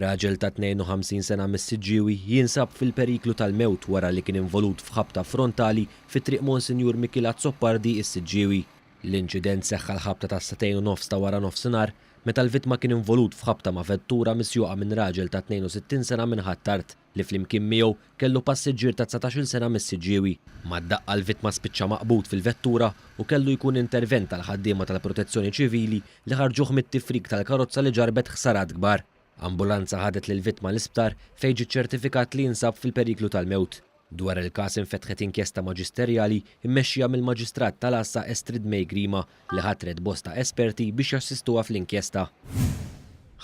Raġel ta' 52 sena mis-Siġġiewi jinsab fil-periklu tal-mewt wara li kien involut f'ħabta frontali fi Triq Monsinjur Mikiel Azzopardi is-Siġġiewi. L-inċident seħħ għall-ħabta tas-sagħtejn u nofs ta' waranofsinhar meta l-vittma kien involut f'ħabta ma' vettura misjuqa minn raġel ta' 62 sena minn Ħ'Attard li flimkien miegħu kellu passiġġier ta' 19-il sena mis-Siġġiewi. Mad-daqqa l-vittma spiċċa maqbud fil-vettura u kellu jkun intervent tal-ħaddiema tal-Protezzjoni Ċivili li ħarġuh mit-tifrik tal-karozza li ġarrbet ħsarat kbar. Ambulanza ħadet lill-vittma l-isptar fejn ġie ċċertifikat li jinsab fil-periklu tal-mewt. Dwar il-każ infetħet inkjesta maġisterjali mmexxija mill-Maġistrat tal-Għassa Estrid May Grima li ħatret bosta esperti biex jassistuha fl-inkjesta.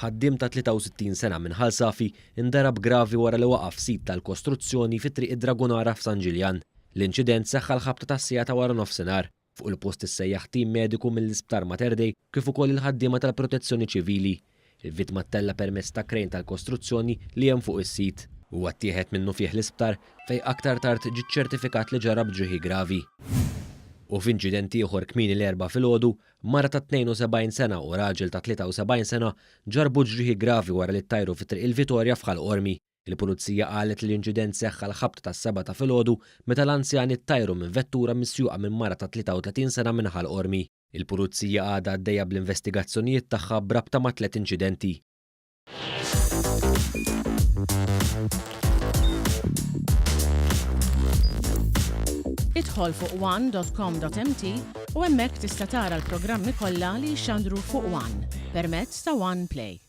Ħaddiem ta' 63 sena minn Ħal Safi ndarab gravi wara li waqa' f'sit tal-kostruzzjoni fi Triq id-Dragunara f'San Ġiljan. L-inċident seħħ għall-ħabta tas-siegħa ta' waranofsinhar. Fuq il-post issejjaħ tim mediku mill-Isptar Mater Dei kif ukoll il-ħaddiema tal-Protezzjoni Ċivili. Il-vittma ttella' permezz ta' krejn tal-kostruzzjoni li hemm fuq is-sit. Huwa ttieħed minnufih l-isptar fejn aktar tard ġie ċċertifikat li ġarrab ġrieħi gravi. U f'inċident ieħor kmieni l-Erbgħa filgħodu, mara ta' 72 sena u raġel ta' 73 sena ġarrbu ġrieħi gravi wara li ttajru fi Triq il-Vitorja f'Ħal Qormi. Il-Pulizija qalet li l-inċident seħħ għall-ħabta tas-sebgħa ta' filgħodu meta l-anzjani ttajru minn vettura misjuqa minn mara ta' 33 sena minn Ħal Qormi. Il-Pulizija għadha għaddejja bl-investigazzjonijiet tagħha b'rabta mat-tliet inċidenti. Idħol fuq one.com.mt u hemmhekk tista' tara l-programmi kollha li jixxandru fuq One permezz ta' One Play.